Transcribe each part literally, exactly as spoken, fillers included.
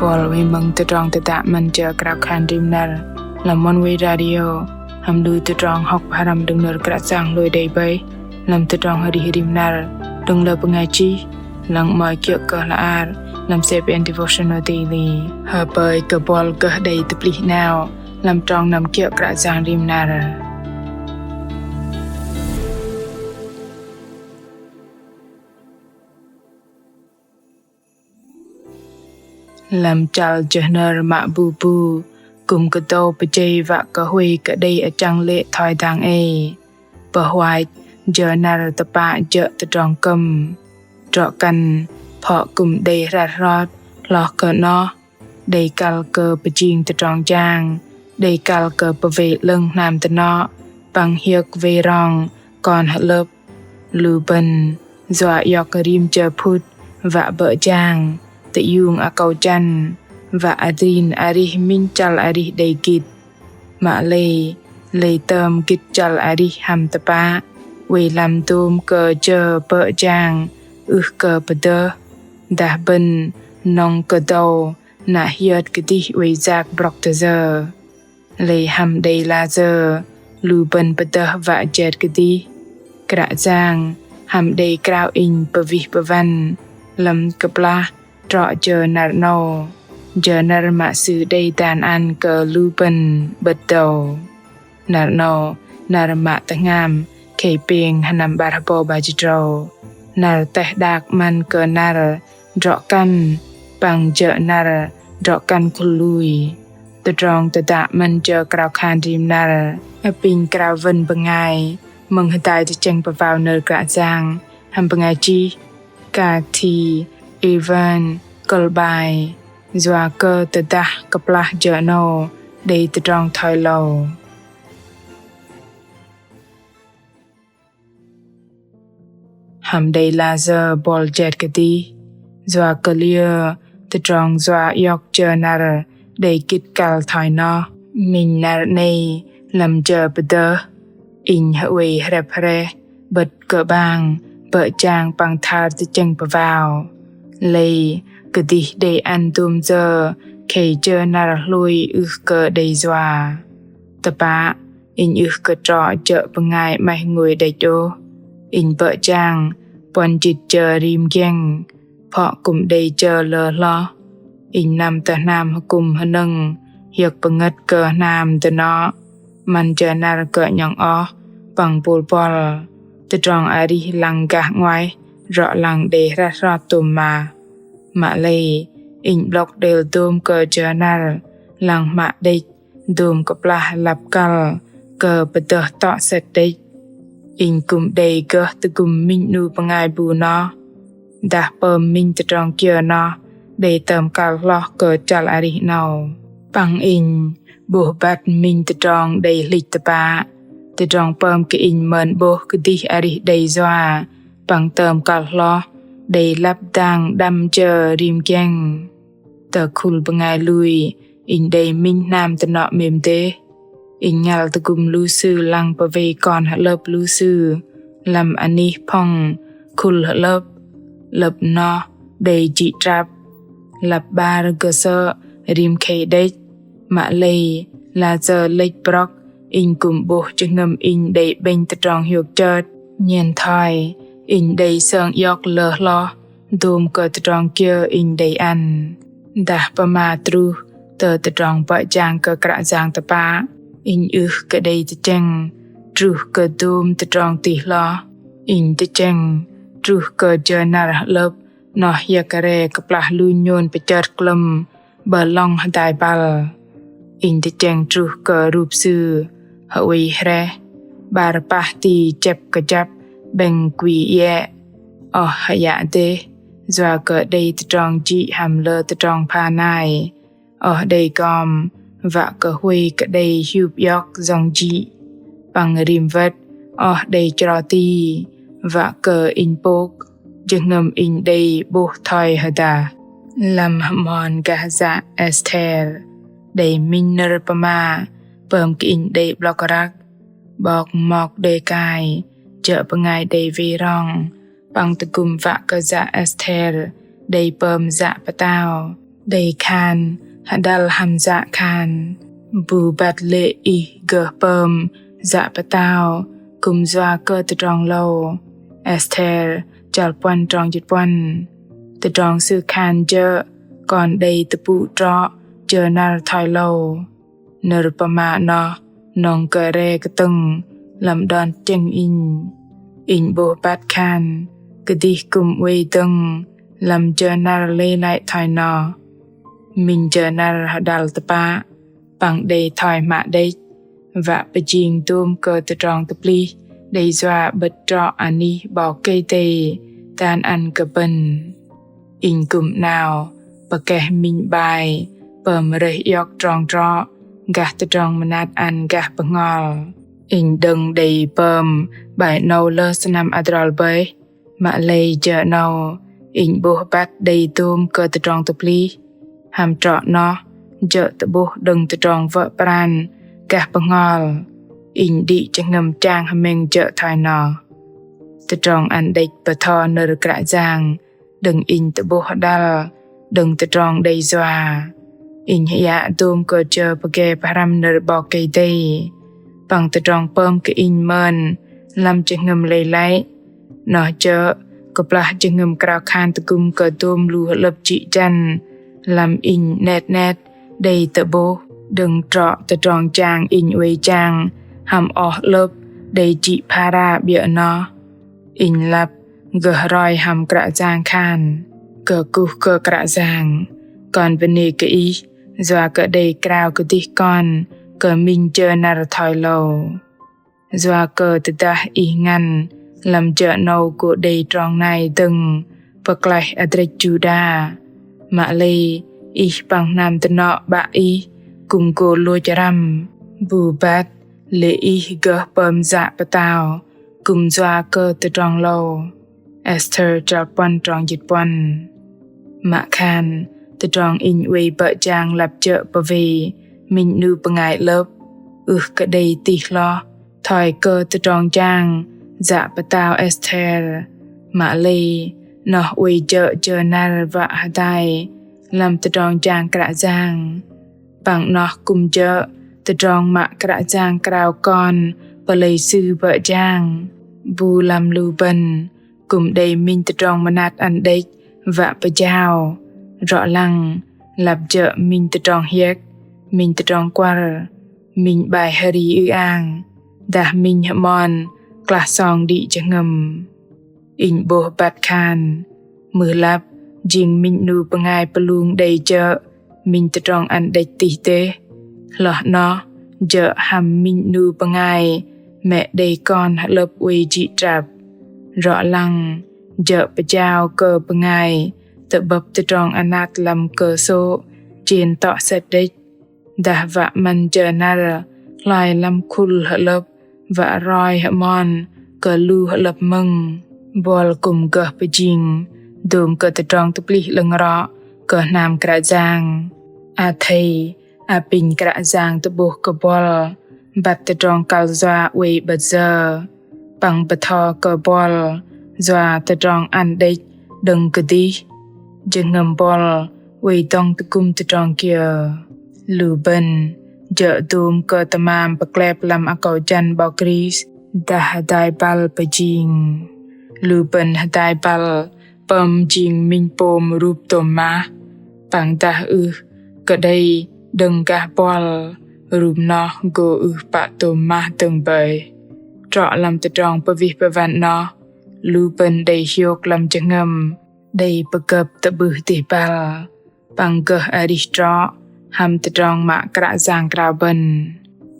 Bol wei mơ̆ng tơdrong tơdă 'Măn jơ krao khan rim năr lăm Oneway Radio, hăm lu tơdrong hŏk pơhrăm đơ̆ng nơ̆r Kră Yang hlôi đei bơih lăm tơdrong arih rim năr đơ̆ng lơ bơngai chih, lăng mă kiơ̆ kơ hla ar lăm CBN Devotional Daily. Hơpơi kơ bol gơh đei tơplih 'nao lăm trong năm kiơ̆ Kră Yang rim năr. Lăm chăl jơ hnơr mă bu bu, kư̆m kơdâu pơjei wă kơ huay kơ đei achăng lê̆ thoi dang ei. Pơhuach jơ năr tơpă jơ̆ tơdrong kơ̆m. Trŏ kăn, phŏ kư̆m đei hrăt hrot hloh kơ 'noh, đei kăl kơ pơjing tơdrong jang, đei kăl kơ pơwei 'lơ̆ng hnam tơnŏ, păng hiơ̆k wei rong kon hơ'lơ̆p. Lu bơ̆n yua iŏk rim jơ phŭt wă bơ̆ jang, tơiung akâu jăn, wă adrin arih minh chăl arih đei gĭt. Mă lei, lei tơm gĭt chăl arih hăm tơpă, oei lăm dôm kơ jơ bơ̆ jang ưh kơ pơdơh, dah bơ̆n nŏng kơdâu na hiơt kơdih oei yak brŏk tơ yơ. Lei hăm đei layơ lu bơ̆n pơdơh wă jet kơdih. Kră Yang hăm đei krao inh pơwih pơwăn lăm kơplah trŏ jơ năr 'nâu, jơ năr mă Sư đei dan ăn kơ lu bơ̆n 'bơ̆t dâu. Năr 'nâu, năr mă tơhngam khei pêng hơnăm 'bar hơbâu 'bar jĭt tơdrâu. Năr teh đak 'măn kơ năr drŏ kăn, păng jơ̆ năr drŏ kăn khul lui. Tơdrong tơdă 'Măn jơ krao khan rim năr apinh krao wơ̆n bơngai mơ̆ng hơdai tơchĕng pơwao nơ̆r Kră Yang hăm bơngai chih Kathy Evans Colby, yua kơ tơdah kơplah jơ 'nâu đei tơdrong thoi âu. Hăm đei layơ bol jet kơdih, yua kơ liơ tơdrong yua iŏk jơ năr đei gĭt kăl thoi noh. Minh năr 'nâu lăm jơ pơdơh, inh hơwei hrĕp hrĕh 'bơ̆t kơ'bang bơ̆ jang păng thar tơchĕng pơwao. Lei kơdih đei ăn dôm yơ khei jơ năr hlôi ưh kơ đei yua. Tơpă, inh ưh kơ trŏ jơ̆ bơngai 'maih ngôi đĕch ôh. Inh bơ̆ jang puăn jĭt jơ rim giĕng, phŏ kư̆m đei jơ lơ hloh. Inh năm tơ hnam hơkŭm hơnơ̆ng hiơ̆k pơngơ̆t kơ hnam dơnŏ. 'Măn jơ năr kơ'ñŏng oh păng bôl bŏl, tơdrong arih lăng gah 'nguaih, drŏ lăng đei hrăt hrot tôm mah. Mă lei, inh 'blŏk đêl dôm kơ jơ năr lăng hmă đĕch, dôm kơplah lăp kăl kơ pơdơh tŏ sĕt đĕch. Inh kư̆m đei gơh tơgŭm minh 'nu bơngai bu noh, dah pơm minh tơdrong kiơ noh đei tơm kăl hloh kơ chăl arih 'nâu. Păng inh 'bôh băt minh tơdrong đei hlĭch tơpă, tơdrong pơm kơ inh mơn 'bôh kơdih arih đei yua păng tơm kăl hloh đei lăp dang đăm jơ rim giĕng. Tơ khul bơngai lui, inh đei minh hnam dơnŏ 'mêm dêh. Inh ngăl tơgŭm lu sư lăng pơwei kon hơ'lơ̆p lu sư lăm anih phŏng khul hơ'lơ̆p. 'Lơ̆p noh đei jĭ trăp, lăp 'bar gơsơ̆ rim khei đĕch. Mă lei, layơ lĕch brŏk, inh kư̆m 'bôh jơhngơ̆m inh đei 'bĕnh tơdrong hiôk chơt. Nhen thoi, inh đei sơng iŏk lơ hloh dôm kơ tơdrong kiơ inh đei ăn. Dah pơma truh tơ tơdrong bơ̆ jang kơ Kră Yang tơpă, inh ưh kơ đei tơchĕng truh kơ dôm tơdrong tih hloh. Inh tơchĕng truh kơ jơ năr hơ'lơ̆p noh hiơ̆k re kơplah lu nhôn pơchơt klơ̆m 'bơ̆ lŏng hơdai băl. Inh tơchĕng truh kơ rup sư hơwei hrĕh, 'bar pah ti chĕp kơjăp 'bĕng kui iĕ. Oh hơyă dêh, yua kơ đei tơdrong jĭ hăm lơ tơdrong pha nai. Oh đei gom, wă kơ huay kơ đei hiup iŏk yŏng jĭ. Păng rim wơ̆t, oh đei chro ti, wă kơ inh pôk jơhngơ̆m inh đei 'bôh thoi hơdah. Lăm hơmon gah yă Esther, đei minh nơ̆r pơma pơm kơ inh đei 'blŏk răk. 'Bok Mokdekai, jơ̆ bơngai đei wei rong, păng tơgŭm wă kơ yă Esther đei pơm yă pơtao. Đei khan hơđăl hăm yă khan, bu băt lê̆ ih gơh pơm yă pơtao kư̆m yua kơ tơdrong âu. Esther chăl puăn trong jĭt puăn. Tơdrong sư khan jơ̆ kon đei tơpŭ trŏ jơ năr thoi âu. Nơ̆r pơma noh nŏng kơ re kơtơ̆ng lăm đon tơchĕng inh. Inh 'bôh băt khan kơdih kư̆m oei dơ̆ng lăm jơ năr lei lăi thoi noh. Minh jơ năr hơđăl tơpă păng đei thoi hmă đĕch, wă pơjing dôm kơ tơdrong tơplih đei yua 'bơ̆t trŏ anih 'Bok Kei-Dei dan ăn kơ bơ̆n. Inh kư̆m 'nao pơkeh minh bai pơm rơih iŏk trong trŏ gah tơdrong mơnat ăn gah bơhngol. Inh đơ̆ng đei pơm bai 'nâu lơ sơnăm adrol bơih, mă lei jơ 'nâu inh 'bôh băt đei dôm kơ tơdrong tơplih. Hăm trŏ noh jơ̆ tơ'bôh đơ̆ng tơdrong wơ̆ pran gah bơhngol. Inh đĭ jơhngơ̆m chang hơmĕng jơ̆ thoi noh. Tơdrong ăn đĕch bơtho nơ̆r Kră Yang đơ̆ng inh tơ'bôh hơđăl đơ̆ng tơdrong đei yua. Inh hơyă dôm kơ jơ pơge pơhrăm nơ̆r 'Bok Kei-Dei păng tơdrong pơm kơ inh mơn lăm jơhngơ̆m lei lăi. Noh jơ̆ kơplah jơhngơ̆m krao khan tơgŭm kơ dôm lu hơlơ̆p jĭ jăn lăm inh 'net 'net đei tơ'bôh đơ̆ng trŏ tơdrong jang inh oei jang hăm oh 'lơ̆p đei jĭ phara 'biơ̆ noh. Inh lăp gơh roi hăm Kră Yang khan: Kơkuh kơ Kră Yang, kon bơnê kơ Ih yua kơ đei krao kơdih kon kơ minh jơ năr thoi âu. Yua kơ tơdah Ih ngăn lăm jơ 'nâu gô đei trong nai dơ̆ng pơklaih adrĕch Juđa. Mă lei Ih păng hnam dơnŏ 'Bă Ih kư̆m gô lôch răm, bu băt lê̆ Ih gơh pơm yă pơtao kư̆m yua kơ tơdrong âu. Esther chăl puăn trong jĭt puăn. Mă khan tơdrong inh oei bơ̆ jang lăp jơ̆ pơwei minh 'nu bơngai 'lơ̆p ưh kơ đei tih hloh thoi kơ tơdrong jang yă pơtao Esther. Mă lei noh oei jơ̆ jơ năr wă hơdai lăm tơdrong jang Kră Yang. Păng noh kư̆m jơ̆ tơdrong mă Kră Yang krao kon pơlei Sư bơ̆ jang. Bu lăm lu bơ̆n kư̆m đei minh tơdrong mơnat ăn đĕch wă pơjao. Rŏ lăng lăp jơ̆ minh tơdrong hiĕk, minh tơdrong kuăr, minh bai hơri ư-ang, dah minh hơmon klah song đĭ jơhngơ̆m. Inh 'bôh băt khan mưh lăp jing minh 'nu bơngai pơlung đei jơ̆ minh tơdrong ăn đĕch tih dêh. Hloh noh jơ̆ hăm minh 'nu bơngai mĕ đei kon hơlơ̆p oei jĭ trăp. Rŏ lăng jơ̆ pơjao kơ bơngai tơ'bơ̆p tơdrong anat lăm kơsô̆ jên tŏ sĕt đĕch. Dah wă 'măn jơ năr hloi lăm khul hơlơ̆p wă roi hơmon kơ lu hơlơ̆p mơ̆ng, buăl kư̆m gơh pơjing dôm kơ tơdrong tơplih 'lơ̆ng rŏ kơ hnam Kră Yang. Athei apinh Kră Yang tơ'bôh kơ buăl băt tơdrong kăl yua oei 'bơ̆t yơ. Păng bơtho kơ buăl yua tơdrong ăn đĕch đơ̆ng kơdih. Jơhngơ̆m buăl oei dŏng tơgŭm tơdrong kiơ? Lu bơ̆n jơ̆ dôm kơ tơmam pơklep lăm akâu jăn 'Bok Krist dah hơdai băl pơjing. Lu bơ̆n hơdai băl pơm jing minh pôm rup tôm mah. Păng dah ưh kơ đei đơ̆ng gah buăl, rup noh gô ưh pă tôm mah dơ̆ng bơih. Trŏ lăm tơdrong pơwih pơwăn noh, lu bơ̆n đei hiôk lăm jơhngơ̆m đei pơgơ̆p tơ'bưh dêh băl păng gơh arih trŏ hăm tơdrong mă Kră Yang krao bơ̆n.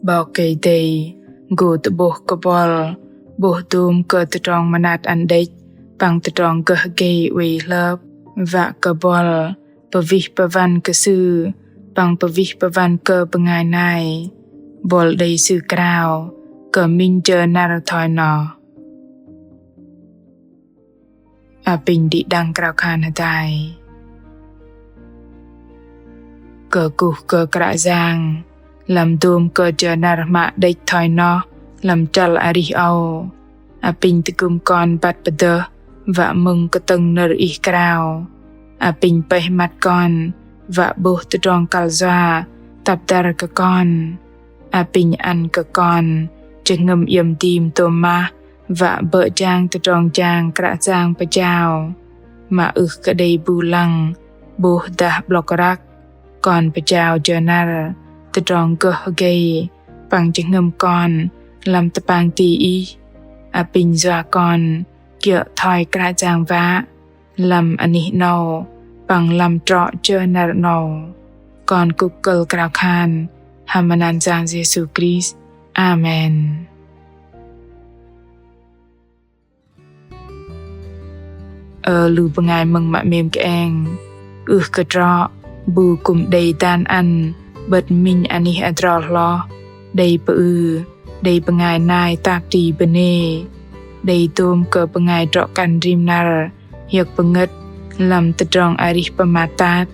'Bok Kei-Dei gô tơ'bôh kơ buăl 'bôh dôm kơ tơdrong mơnat ăn đĕch păng tơdrong gơh gei oei hlơp, wă kơ buăl pơwih pơwăn kơ Sư păng pơwih pơwăn kơ bơngai nai. Buăl đei Sư krao kơ minh jơ năr thoi noh. Apinh đĭ đăng krao khan hơdai. Kơkuh kơ Kră Yang, lăm dôm kơ jơ năr hmă đĕch thoi noh lăm chăl arih âu, apinh tơgŭm kon băt pơdơh wă mơ̆ng kơtơ̆ng nơ̆r Ih krao. Apinh pơih măt kon wă 'bôh tơdrong kăl yua tăp dăr kơ kon. Apinh ăn kơ kon jơhngơ̆m iĕm dim tôm mah wă bơ̆ jang tơdrong jang Kră Yang pơjao. Mă ưh kơ đei bu lăng 'bôh dah 'blŏk răk, kon pơjao jơ năr tơdrong gơh hơgei păng jơhngơ̆m kon lăm tơpang ti Ih. Apinh yua kon kiơ̆ thoi Kră Yang wă lăm anih 'nâu păng lăm trŏ jơ năr 'nâu. Kon kŭk kơ̆l krao khan hăm anăn Yang Yêsu Krist. Amen. Ơ lu bơngai mơ̆ng mă 'mêm kơeng, ưh kơ trŏ bu kư̆m đei dan ăn 'bơ̆t minh anih adrol hloh, đei pơư, đei bơngai nai tap ti bơnê, đei dôm kơ bơngai drŏ-kăn rim năr hiơ̆k pơngơ̆t lăm tơdrong arih pơmat tat,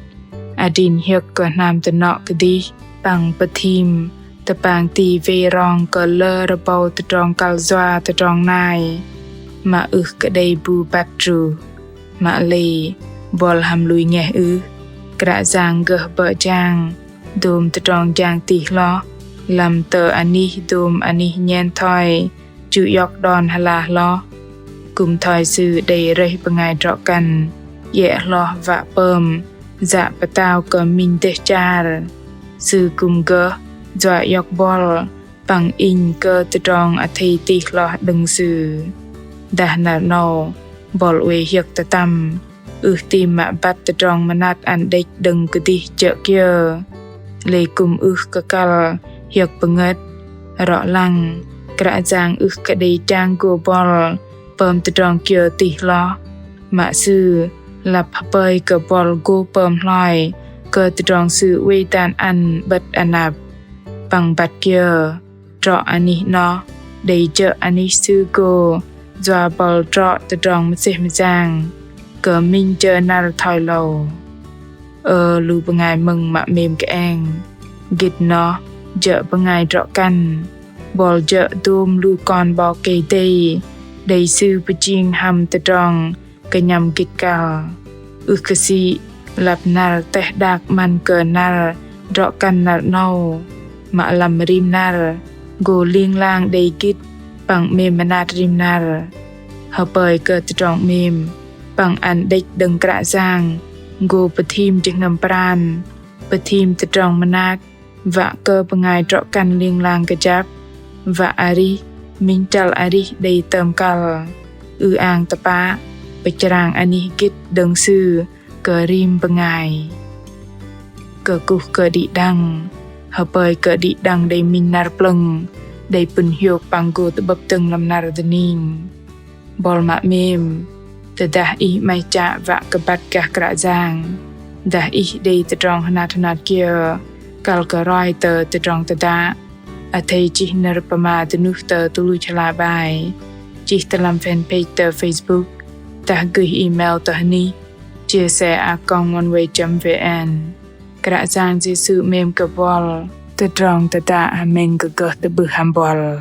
adrin hiơ̆k kơ hnam tơnŏ kơdih păng pơthim tơpang ti wei rong kơ lơ rơbâu tơdrong kăl yua tơdrong nai. Mă ưh kơ đei bu băt truh, mă lei buăl hăm lui ngeh ưh, Kră Yang gơh bơ̆ jang dôm tơdrong jang tih hloh lăm tơ anih dôm anih nhen thoi chu iŏk đon hơlah hloh. Kư̆m thoi Sư đei rơih bơngai drŏ-kăn iĕ hloh wă pơm yă pơtao kơ minh dêh char, Sư kư̆m gơh yua iŏk buăl păng inh kơ tơdrong athei tih hloh đơ̆ng Sư. Dah năr 'nâu buăl oei hiơ̆k tơtăm, ưh tim mă băt tơdrong mơnat ăn đĕch đơ̆ng kơdih jơ̆ kiơ, lei kư̆m ưh kơ kăl hiơ̆k pơngơ̆t. Rŏ lăng, Kră Yang ưh kơ đei chang gô buăl pơm tơdrong kiơ tih hloh, mă Sư lăp hơpơi kơ buăl gô pơm hloi kơ tơdrong Sư oei dan ăn 'bơ̆t anăp. Păng băt kiơ, trŏ anih 'noh đei jơ̆ anih Sư gô yua buăl trŏ tơdrong mơsêh mơyang kơ minh jơ năr thoi âu. Ơ lu bơngai mơ̆ng mă 'mêm kơeng, gĭt noh jơ̆ bơngai drŏ-kăn, buăl jơ̆ dôm lu kon 'Bok Kei-Dei đei Sư pơjing hăm tơdrong kơnhăm gĭt kăl. Ưh kơ sĭ lăp năr teh đak 'măn kơ năr drŏ-kăn năr 'nâu, mă lăm rim năr gô ling lang đei gĭt păng 'mêm mơnat rim năr. Hơpơi kơ tơdrong 'mêm păng ăn đĕch đơ̆ng Kră Yang gô pơthim jơhngơ̆m pran, pơthim tơdrong mơnat, wă kơ bơngai drŏ-kăn ling lang kơjăp, wă arih, minh chăl arih đei tơm kăl, ư-ang tơpă pơchrang anih gĭt đơ̆ng Sư kơ rim bơngai. Kơkuh kơ đĭ đăng, hơpơi kơ đĭ đăng đei minh năr plơ̆ng, đei pŭn hiôk păng gô tơ'bơ̆p dơ̆ng lăm năr dơning. Buăl mă 'mêm, tơdah ih 'maih chă wă kơ băt gah Kră Yang, dah ih đei tơdrong hơnat hơnat kiơ kăl kơ roi tơ tơdrong tơdă, athei chih nơ̆r pơma dơnuh tơ tơluch hla bơar, chih tơ lăm fanpage tơ Facebook, dah gửi email tơ hơnih chia sẻ a còng oneway chấm vn. Kră Yang Yêsu 'mêm kơ buăl. Tơdrong tơdă hơmĕng kơ gơh tơ'bưh hăm buăl.